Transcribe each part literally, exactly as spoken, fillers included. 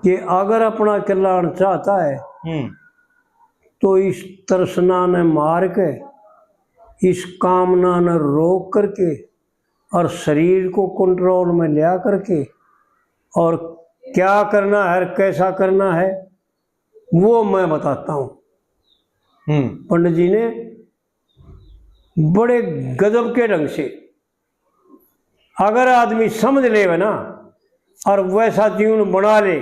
कि अगर अपना कल्याण चाहता है, हम्म। तो इस तृष्णा ने मार के, इस कामना ने रोक करके और शरीर को कंट्रोल में लिया करके, और क्या करना है और कैसा करना है, वो मैं बताता हूँ। हम्म। पंडित जी ने बड़े गजब के ढंग से, अगर आदमी समझ लेवे ना और वैसा जीवन बना ले,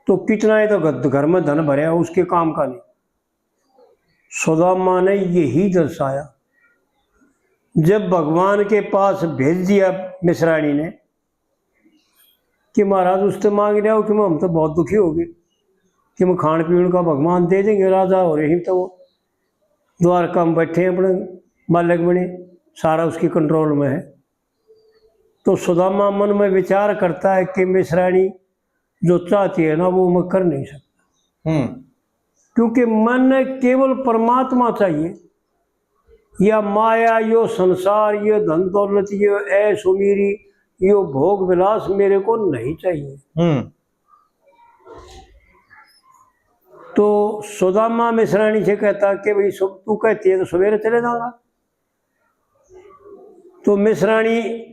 तो कितना ही तो घ-, घर में धन भरया, उसके काम का नहीं। सुदामा ने यही दर्शाया। जब भगवान के पास भेज दिया मिश्राणी ने कि महाराज, उससे मांग लिया हो कि हम तो बहुत दुखी हो गए, कि हम खान पीन का भगवान दे देंगे, राजा हो रहे हैं तो द्वारका में बैठे हैं, अपने मालिक बने, सारा उसकी कंट्रोल में है। तो सुदामा मन में विचार करता है कि मिश्राणी जो चाहती है ना, वो मैं कर नहीं सकता। हम्म। क्योंकि मन्ने केवल परमात्मा चाहिए। या माया, यो संसार, यो धन दौलत, यो ऐश अमीरी, यो भोग विलास मेरे को नहीं चाहिए। हम्म। तो सुदामा मिश्राणी से कहता कि भाई, सु-, तू कहती है तो सवेरे चले जाऊंगा। तो मिश्राणी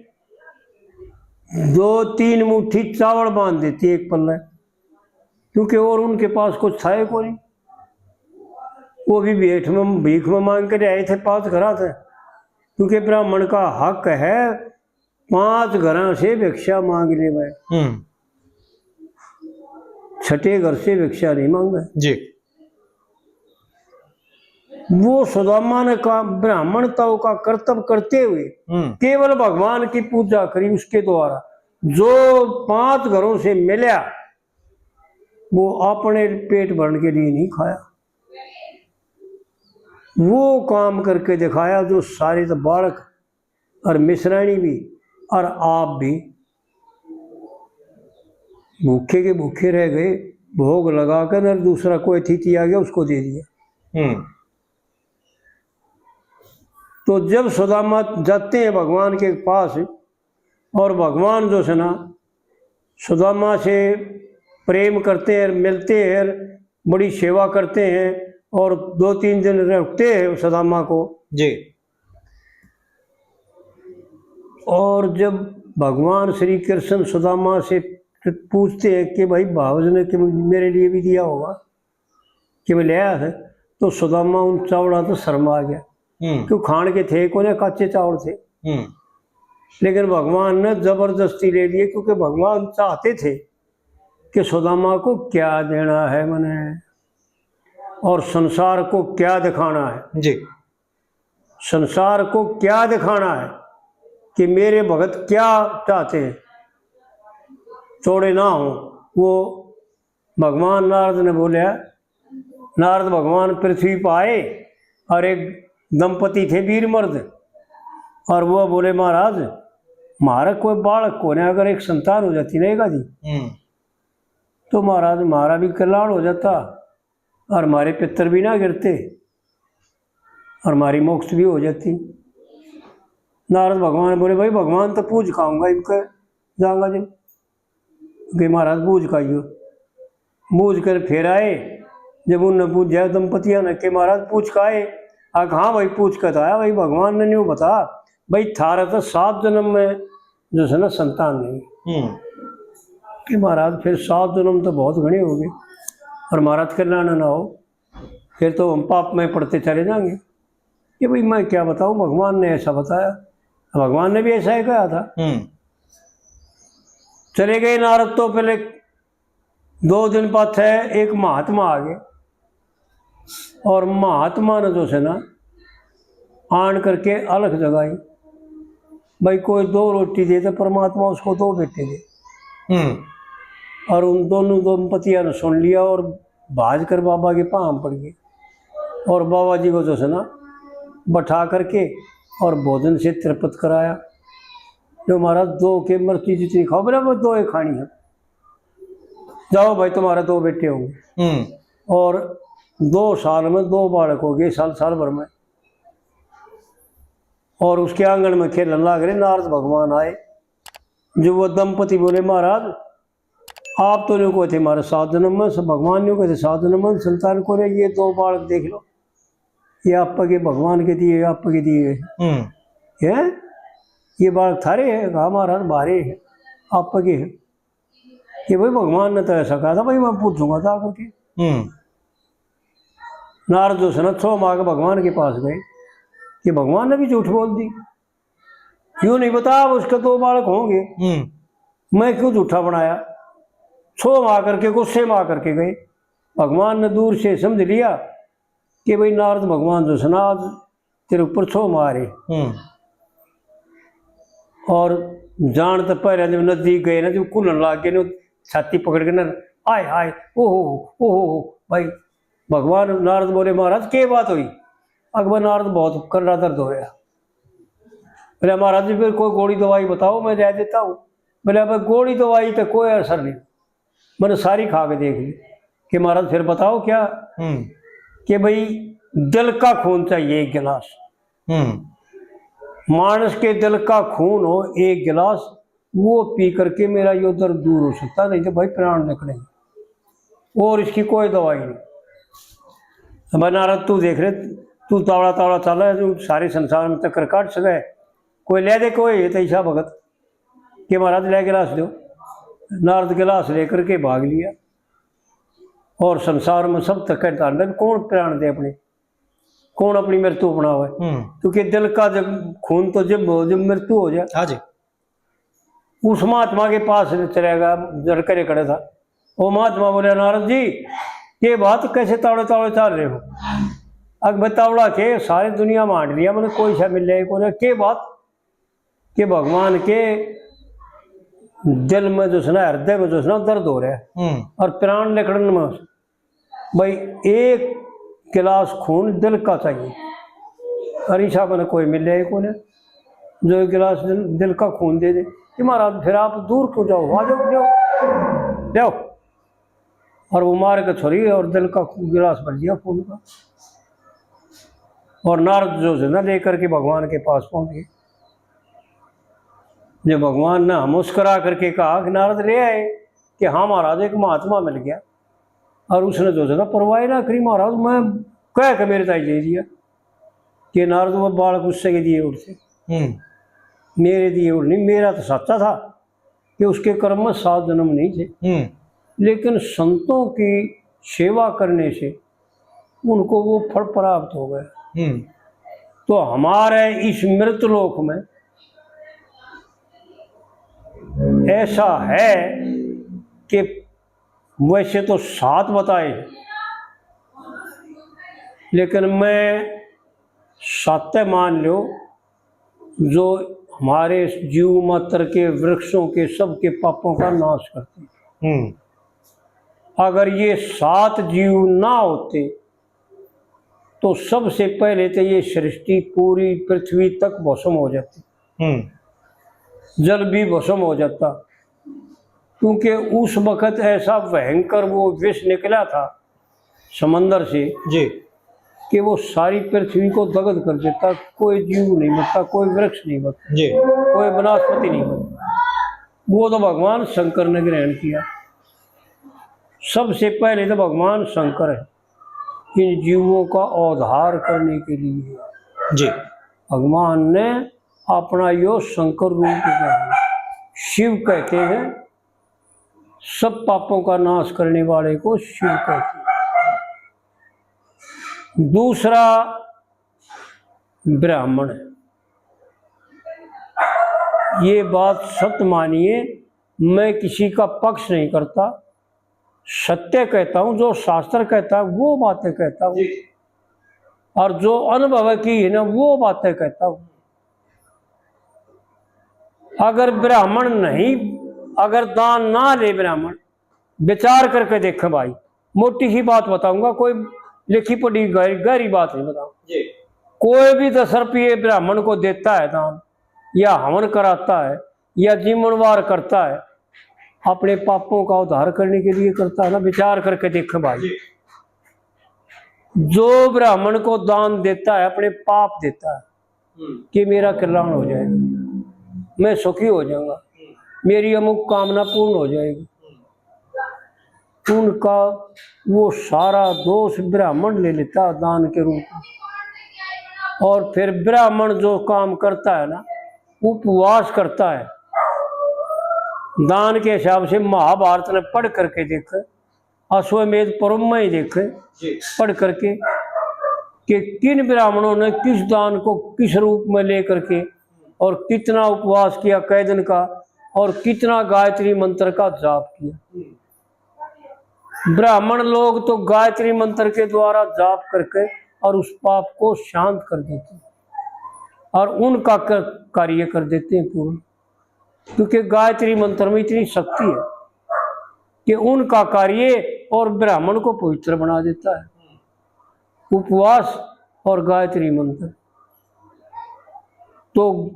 दो तीन मुट्ठी चावल बांध देती एक पल्ले, क्योंकि और उनके पास कुछ था ही कोनी। वो भी भेंट में, भीख में मांग कर आए थे पांच घरां से, क्योंकि ब्राह्मण का हक है पांच घरां से भिक्षा मांग ले भाई। हम्म। छठे घर से भिक्षा नहीं मांगे। जी। वो सुदामा ने काम, ब्राह्मणता का कर्तव्य करते हुए हम्म। केवल भगवान की पूजा करी, उसके द्वारा जो पांच घरों से मिला, वो अपने पेट भरने के लिए नहीं खाया, वो काम करके दिखाया जो सारे तो बालक और मिश्राणी भी और आप भी भूखे के भूखे रह गए, भोग लगा कर, और दूसरा कोई अतिथि आ गया, उसको दे दिया। हम्म। तो जब सुदामा जाते हैं भगवान के पास, और भगवान जो है ना, सुदामा से प्रेम करते हैं, मिलते हैं, बड़ी सेवा करते हैं, और दो तीन दिन रुकते हैं सुदामा को। जी। और जब भगवान श्री कृष्ण सुदामा से पूछते हैं कि भाई, भावज ने कि मेरे लिए भी दिया होगा, कि मैं ले आया था, तो सुदामा उन चावड़ा तो शर्मा गया। हम्म। क्यों, खान के थे कोने, कच्चे चावल थे। हम्म। लेकिन भगवान ने जबरदस्ती ले लिए, क्योंकि भगवान चाहते थे कि सुदामा को क्या देना है मैंने, और संसार को क्या दिखाना है। जी। संसार को क्या दिखाना है कि मेरे भगत क्या चाहते हैं, चौड़े ना हो। वो भगवान नारद ने बोले, नारद भगवान पृथ्वी पर आए और एक दंपति थे वीर मर्द, और वो बोले, महाराज, म्हारे कोई बालक कोने, अगर एक संतान हो जाती ना एक आधी, हम्म। तो महाराज, म्हारा भी कल्याण हो जाता और म्हारे पितर भी ना गिरते और म्हारी मोक्ष भी हो जाती। नारद भगवान बोले, भाई, भगवान तो पूज खाऊंगा इनके, जाऊंगा जी। कि महाराज, पूज खाइयो। पूज कर फिर आए, जब उनने पूछा दंपतियां ने कि महाराज, पूछ का आए? आ, हाँ भाई, पूछ का तो आया भाई, भगवान ने न्यू बता भाई, थारा तो सात जन्म में जो है ना, संतान नहीं। हम्म। कि महाराज, फिर सात जन्म तो बहुत घने हो गए, और महाराज, कल्याण ना हो, फिर तो हम पाप में पड़ते चले जाएंगे। कि भाई, मैं क्या बताऊं, भगवान ने ऐसा बताया, भगवान ने भी ऐसा ही कहा था। हम्म। चले गए नारद, तो पहले दो दिन पाछे एक महात्मा आ गए, और महात्मा ने जो है ना, आन करके अलख जगाई, भाई, कोई दो रोटी दे तो परमात्मा उसको दो बेटे दे। हम्म। और उन दोनों दंपतियों ने सुन लिया और भाज कर बाबा के पाँव पड़ गए, और बाबा जी को जो है ना, बैठा करके और भोजन से तृप्त कराया। जो महाराज, दो के मर्जी जितनी खाओ, बोले, वो दो ही खानी है, जाओ भाई, तुम्हारे दो बेटे होंगे। हम्म। और दो साल में दो बालक हो गए, साल, साल भर में। और उसके आंगन में खेलन लाग रहे, नारद भगवान आए। जो वो दंपति बोले, महाराज, आप तो न्यू कहते हमारे सात जन्म में, सब भगवान न्यू कहते सात जन्म में संतान को रहे। ये दो बालक देख लो, ये आप के भगवान के दिए, आप के दिए। हम्म। हैं? ये बालक थारे है? हमारा, हमारे है, आप के है। ये भाई भगवान ने तो ऐसा कहा था, भाई मैं पूछूंगा था आकर के। हम्म। नारद जो है ना, छो मार के भगवान के पास गए कि भगवान ने भी झूठ बोल दी, यूं नहीं बता, अब उसके दो बालक होंगे, हम्म। मैं क्यों झूठा बनाया? छो मार करके, गुस्से में आकर के गए। भगवान ने दूर से समझ लिया कि भाई नारद भगवान जो है ना, आज तेरे ऊपर छो मारे। हम्म। और जान तो पहले जब नजदीक गए ना, जब कुल्लन लाग गए ना, छाती पकड़ के ना, "हाय हाय, ओहो, ओहो, भाई।" भगवान नारद बोले, "महाराज, के बात हुई?" अकबर नारद बहुत करड़ा दर्द हो रहा। बोले, "महाराज जी, फिर कोई गोली दवाई बताओ, मैं ले देता हूँ।" बोले, "अब गोली दवाई तो कोई असर नहीं, मैंने सारी खा के देख ली।" कि महाराज, फिर बताओ क्या? हम्म। कि भाई, दिल का खून चाहिए एक गिलास। हम्म। मानस के दिल का खून हो एक गिलास, वो पी करके मेरा यो दर्द दूर हो सकता, नहीं तो भाई प्राण निकलेंगे और इसकी कोई दवाई नहीं। अब नारद, तू देख रहे, तू तावड़ा तावड़ा चल रहा है, तू सारे संसार में चक्कर काट सके, कोई ले दे, कोई है तो ईसा भगत कि महाराज ले गिलास दो। नारद गिलास लेकर के भाग लिया और संसार में सब तक कहता, "अंदर कौन प्राण दे अपने, कौन अपनी मृत्यु बनावे?" हम्म। क्योंकि दिल का जब खून तो जब हो, जब मृत्यु हो जाए। हाँ जी। उस महात्मा के पास चला गया, जड़ करे खड़े था। वो महात्मा बोले, "नारद जी, ये बात कैसे तावड़े तावड़े चल रहे हो?" अक भाई, तावड़ा के सारी दुनिया में हांड लिया मैंने, कोई सा मिल जाए कोई ना। के बात? कि भगवान के दिल में जो है ना, हृदय में जो है ना, दर्द हो रहा है हम्म। और प्राण निकलन में, भाई, एक गिलास खून दिल का चाहिए। और ईसा मैंने कोई मिल जाए कोई ना, जो एक गिलास दिल, दिल का खून दे दे। कि महाराज, फिर आप दूर क्यों जाओ, आ जाओ, जाओ, जाओ। और वो मार के छोड़ी और दिल का गिलास भर दिया खून का। और नारद जो है ना, लेकर के भगवान के पास पहुंच गए। जब भगवान ने मुस्कुरा करके कहा कि नारद ले आए, कि हाँ महाराज, एक महात्मा मिल गया, और उसने जो है ना, परवाह ना करी महाराज, मैं कह के मेरे ताई दे दिया। कि नारद, वो बालक उससे के दिए उठते, हम्म। मेरे दिए उठ नहीं, मेरा तो सच्चा था कि उसके कर्म में सात जन्म नहीं थे, हम्म। लेकिन संतों की सेवा करने से उनको वो फल प्राप्त हो गया। हम्म। तो हमारे इस मृत लोक में ऐसा है कि वैसे तो सात बताए हैं, लेकिन मैं साते मान लो, जो हमारे जीव मात्र के, वृक्षों के, सबके पापों का नाश करते हैं। हम्म। अगर ये सात जीव ना होते तो सबसे पहले तो ये सृष्टि, पूरी पृथ्वी तक भस्म हो जाती, हम्म। जल भी भस्म हो जाता, क्योंकि उस वक्त ऐसा भयंकर वो विष निकला था समंदर से जी। कि वो सारी पृथ्वी को दग्ध कर देता, कोई जीव नहीं बचता, कोई वृक्ष नहीं बचता जी। कोई वनस्पति नहीं बचता। वो तो भगवान शंकर ने ग्रहण किया। सबसे पहले तो भगवान शंकर है इन जीवों का उद्धार करने के लिए। जी। भगवान ने अपना यो शंकर रूप ग्रहण, शिव कहते हैं, सब पापों का नाश करने वाले को शिव कहते हैं। दूसरा ब्राह्मण, ये बात सत्य मानिए, मैं किसी का पक्ष नहीं करता, सत्य कहता हूँ, जो शास्त्र कहता है वो बातें कहता हूँ, और जो अनुभव की है ना वो बातें कहता हूँ। अगर ब्राह्मण नहीं, अगर दान ना ले ब्राह्मण, विचार करके देखे भाई, मोटी सी बात बताऊंगा, कोई लिखी पढ़ी गहरी, गहरी बात नहीं बताऊंगा। कोई भी दस रुपये ब्राह्मण को देता है दान, या हवन कराता है, या जीवनवार करता है, अपने पापों का उद्धार करने के लिए करता है ना। विचार करके देखे भाई, जो ब्राह्मण को दान देता है, अपने पाप देता है कि मेरा कल्याण हो जाएगा, मैं सुखी हो जाऊंगा, मेरी अमुक कामना पूर्ण हो जाएगी। उनका वो सारा दोष ब्राह्मण ले लेता दान के रूप में। और फिर ब्राह्मण जो काम करता है ना, उपवास करता है, दान के हिसाब से महाभारत ने पढ़ करके देखे, अश्वमेध पर्व में ही देखे, जी। पढ़ करके कि किन ब्राह्मणों ने किस दान को किस रूप में लेकर के और कितना उपवास किया कै दिन का और कितना गायत्री मंत्र का जाप किया। हम्म। ब्राह्मण लोग तो गायत्री मंत्र के द्वारा जाप करके और उस पाप को शांत कर देते हैं और उनका क-, कार्य कर देते हैं पूर्ण, क्योंकि गायत्री मंत्र में इतनी शक्ति है कि उनका कार्य और ब्राह्मण को पवित्र बना देता है। उपवास और गायत्री मंत्र, तो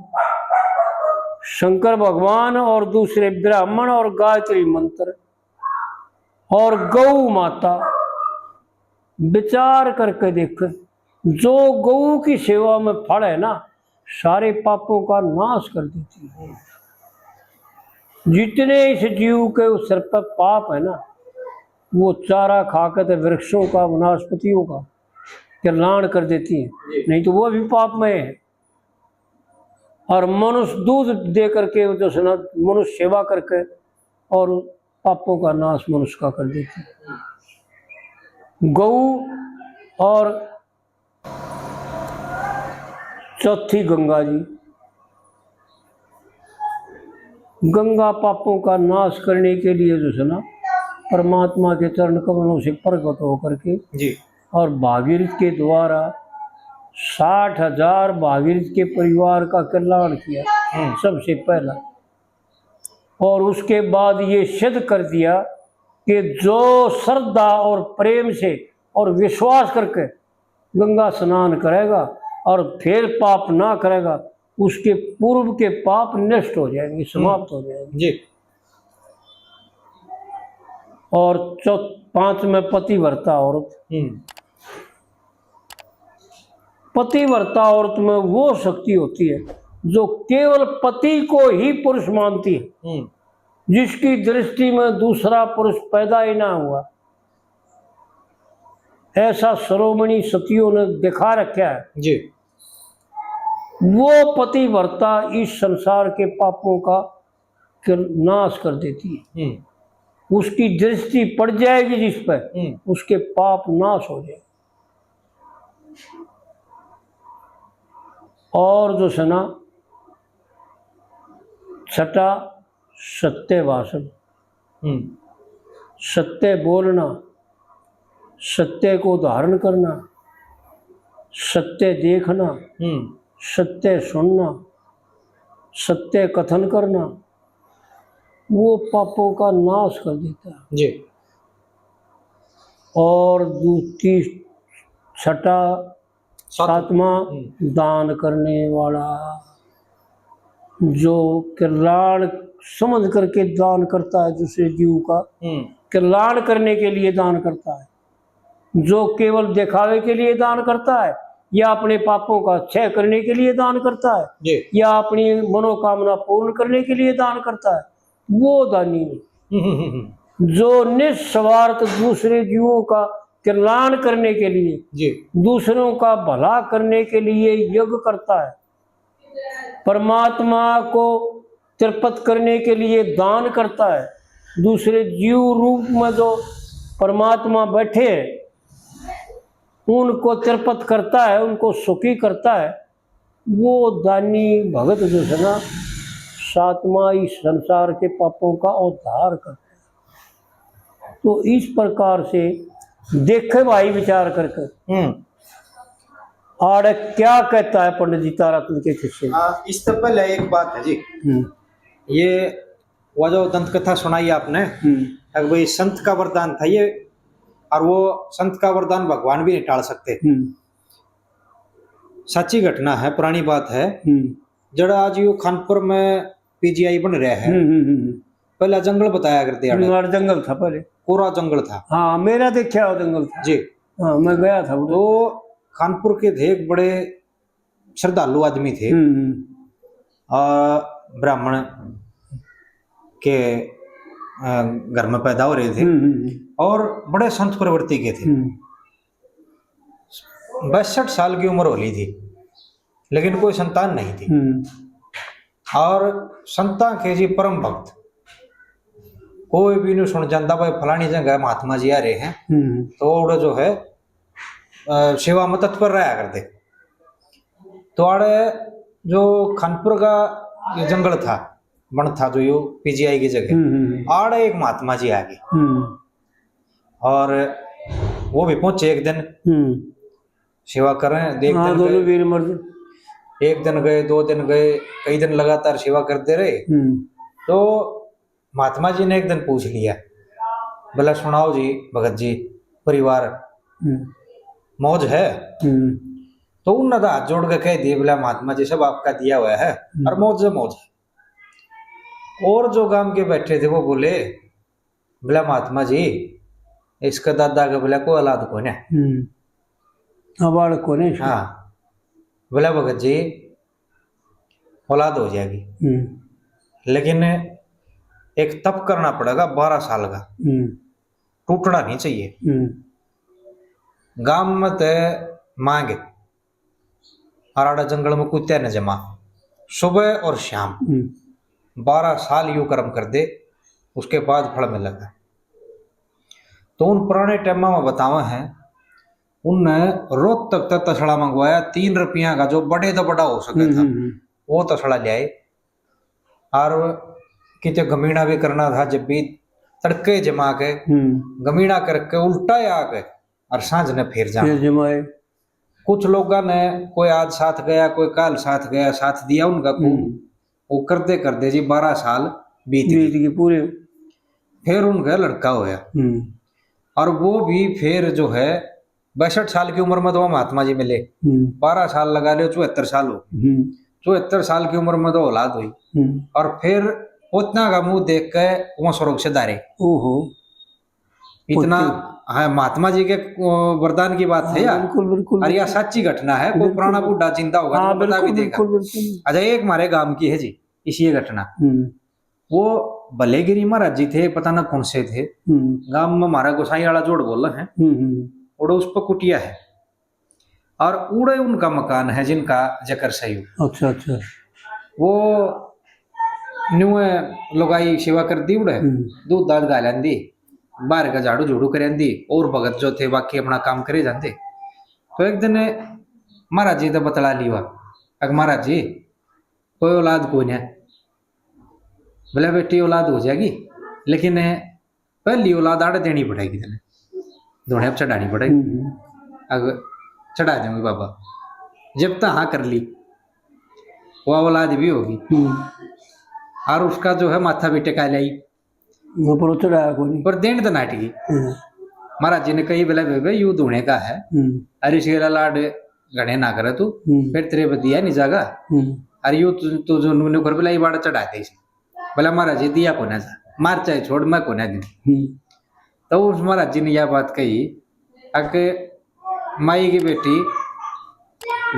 शंकर भगवान और दूसरे ब्राह्मण और गायत्री मंत्र और गौ माता, विचार करके देख, जो गौ की सेवा में फल है ना, सारे पापों का नाश कर देती है। जितने इस जीव के उस सिर पर पाप है ना, वो चारा खा के तो वृक्षों का, वनस्पतियों का कल्याण कर देती है, जी। नहीं तो वो भी पाप में है। और मनुष्य दूध दे करके, जो है ना, मनुष्य सेवा करके और पापों का नाश मनुष्य का कर देती है। गौ और चौथी गंगा जी। गंगा पापों का नाश करने के लिए जो है ना, परमात्मा के चरण कमलों से प्रकट होकर के, जी। और भागीरथ के द्वारा साठ हजार भागीरथ के परिवार का कल्याण किया, हम्म। सबसे पहला। और उसके बाद ये सिद्ध कर दिया कि जो श्रद्धा और प्रेम से और विश्वास करके गंगा स्नान करेगा और फिर पाप ना करेगा, उसके पूर्व के पाप नष्ट हो जाएंगे, समाप्त हो जाएंगे। जी। और चौ-, पांच में पतिव्रता औरत। हम्म। पतिव्रता औरत में वो शक्ति होती है जो केवल पति को ही पुरुष मानती है, हम्म। जिसकी दृष्टि में दूसरा पुरुष पैदा ही ना हुआ। ऐसा शिरोमणि सतियों ने दिखा रखा है। जी। वो पतिव्रता इस संसार के पापों का, के नाश कर देती है। हम्म। उसकी दृष्टि पड़ जाएगी जिस पर, हम्म। उसके पाप नाश हो जाए। और जो है ना, छठा, सत्य भाषण। हम्म। सत्य बोलना, सत्य को धारण करना, सत्य देखना, हम्म। सत्य सुनना, सत्य कथन करना, वो पापों का नाश कर देता है। जी। और दूसरी, छठा, सात-, सातवां, हम्म। दान करने वाला, जो कल्याण समझ करके दान करता है दूसरे जीव का, हम्म। कल्याण करने के लिए दान करता है, जो केवल दिखावे के लिए दान करता है या अपने पापों का क्षय करने के लिए दान करता है, जी। या अपनी मनोकामना पूर्ण करने के लिए दान करता है, वो दानी है। हम्म, हम्म, हम्म। जो निस्वार्थ दूसरे जीवों का कल्याण करने के लिए, जी। दूसरों का भला करने के लिए यज्ञ करता है, परमात्मा को तृप्त करने के लिए दान करता है, दूसरे जीव रूप में जो परमात्मा बैठे हैं, उनको तृप्त करता है, उनको सुखी करता है, वो दानी भगत जो है ना, सातवां इस संसार के पापों का उद्धार करता है। तो इस प्रकार से देखे भाई विचार करके, हम्म। आड़े क्या कहता है पंडित जी ताराचंद के किस्से में? हाँ, इससे पहले एक बात है जी। हम्म। ये वो जो दंत कथा सुनाई आपने, हम्म। अब भाई संत का वरदान था ये, और वो संत का वरदान भगवान भी नहीं टाल सकते। हम्म। सच्ची घटना है, पुरानी बात है। हम्म। जड़ा आज यो खानपुर में पीजीआई बन रहा है, हम्म, हम्म, हम्म। पहला जंगल बताया करते हम्म, आड़े। और जंगल था पहले। कोरा जंगल था। हाँ, मेरा देखा हुआ जंगल था। जी। हाँ, मैं गया था उधर। तो खानपुर के थे एक बड़े श्रद्धालु आदमी थे। हम्म, हम्म। आ, ब्राह्मण के, आ, घर में पैदा हो रहे थे। हम्म, हम्म, हम्म। और बड़े संत प्रवृत्ति के थे। हम्म। बासठ साल की उम्र हो ली थी, लेकिन कोई संतान नहीं थी। हम्म। और संतां के जी परम भक्त, कोई भी न्यू सुन जाता, भाई, फलानी जगह महात्मा जी आ रहे हैं, हम्म। तो उड़े जो है, अ, सेवा में तत्पर रहा करते। तो आड़े जो खानपुर का ये जंगल था, बन था, जो यो पीजीआई की जगह, हम्म, हम्म, हम्म। आड़े एक महात्मा जी आ गए। हम्म। और वो भी पहुंचे एक दिन, हम्म। सेवा करें, देख हाँ, दिन दोनों गए। वीर मर्द। एक दिन गए, दो दिन गए, कई दिन लगातार सेवा करते रहे। हम्म। तो महात्मा जी ने एक दिन पूछ लिया, बोला, "सुनाओ जी भगत जी, परिवार हम्म। मौज है?" हम्म। तो उन्होंने तो हाथ जोड़ के कह दिए, बोला, "महात्मा जी, सब आपका दिया हुआ है हम्म। और मौज से मौज है।" और जो गांव के बैठे थे वो बोले, बोला, "महात्मा जी, इसके दादा के बोला कोई औलाद कोने।" हम्म। हाँ, बालक कोने इसके। हाँ, बोला, "भगत जी, औलाद हो जाएगी, हम्म। लेकिन एक तप करना पड़ेगा बारह साल का, हम्म। टूटना नहीं चाहिए। हम्म। गांव में ते मांग, आराड़ा जंगल में कुत्ते न जमा, सुबह और शाम हम्म। बारह साल यू कर्म कर दे, उसके बाद फल मिलेगा।" तो उन पुराने टाइम में बतावे हैं, उनने रोहतक तक तसड़ा मंगवाया, तीन रुपया का जो बड़े तो बड़ा हो सके हम्म, था, हम्म, हम्म। वो तसड़ा ले आए। और किते गमीना भी करना था, जब भी तड़के जमा के हम्म। गमीना करके उल्टा आके और सांझ ने फिर जाना। फिर जमाए। कुछ लोगों ने, कोई आज साथ गया, कोई काल साथ गया, साथ दिया उनका खूब। हम्म। वो करते करते जी बारह साल बीत गए। बीत गए पूरे। फिर उनका लड़का होया। हम्म। और वो भी फिर जो है बासठ साल की उम्र में तो वो महात्मा जी मिले। हम्म। बारह साल लगा लो, चौहत्तर साल हो। हम्म। चौहत्तर साल की उम्र में तो औलाद हुई। हम्म। और फिर पोतना का मुंह देख के वो स्वर्ग से धारे। ओहो। इतना, पोते। हाँ, महात्मा जी के, अ, वरदान की बात है हाँ, यार। बिल्कुल, बिल्कुल, और यह बिल्कुल। सच्ची घटना है, कोई बिल्कुल, पुराना बिल्कुल। बूढ़ा जिंदा होगा हाँ, तो बता भी बिल्कुल, देगा। बिल्कुल, बिल्कुल। अच्छा, एक हमारे गांव की है जी, इसी ये घटना। हम्म। वो भले गिरी महाराज जी थे, पता ना कौन से थे। हम्म। गांव में हमारा गोसाई वाला जोड़ बोला है। हम्म, हम्म। और उस पर कुटिया है। और उड़े उनका मकान है जिनका जिक्र सही हो। अच्छा, अच्छा। वो न्यू लुगाई सेवा कर दी उड़े, हम्म। दूध दाध गा लेंदी, बाहर का झाड़ू झूड़ू कर दी, और भगत जो थे बाकी अपना काम करे जाते। तो एक दिन महाराज जी तो बतला ली वा, "अक महाराज जी, कोई औलाद कोई ना।" बोले, "बेटी, औलाद हो जाएगी, लेकिन पहली औलाद आड़े देनी पड़ेगी तने, धोने पे चढ़ानी पड़ेगी।" हम्म। अग चढ़ा दूंगी बाबा। जब तो हाँ कर ली, वो औलाद भी होगी। हम्म। और उसका जो है माथा भी टिका लाई। वो पर चढ़ाया कोनी। पर देन तो नाट गई। हम्म। महाराज जी ने कही, "बोले बेबे, यू धोने का है। हम्म। अरे शेरा लाड घणे ना करे तू, हम्म। फिर तेरे पे दिया नहीं जागा। हम्म। अरे यू तू, तू जो नूने कर बोला, ये बाड़ा चढ़ा दे इसे।" बोला, "महाराज जी, दिया कोना जा, मार चाहे छोड़, मैं कोना दूं।" हम्म। तो उस महाराज जी ने यह बात कही, "अक माई की बेटी,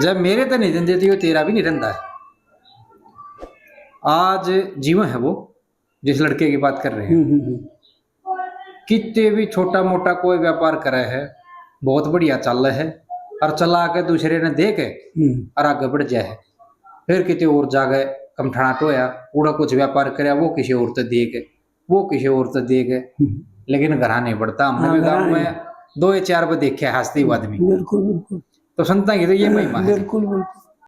जब मेरे तो नहीं देंदे, तो यो तेरा भी नहीं रहंदा।" आज जीवन है वो, जिस लड़के की बात कर रहे हैं, हम्म, हम्म, हम्म। कितने भी छोटा मोटा कोई व्यापार करे है, बहुत बढ़िया चल है, और चला के दूसरे ने दे के हम्म। और आगे बढ़ जाए है। फिर कितने और जाके कमठाना टोया, उड़ा कुछ व्यापार करया, वो किसी और ते दे के, वो किसी और ते दे के, हम्म। लेकिन घरा नहीं बढ़ता। हमने हाँ, भी गांव घरा में नहीं। दो या चार पे देखे हंसते हुए आदमी। बिल्कुल, बिल्कुल। तो संतां की तो ये महिमा है। बिल्कुल, बिल्कुल।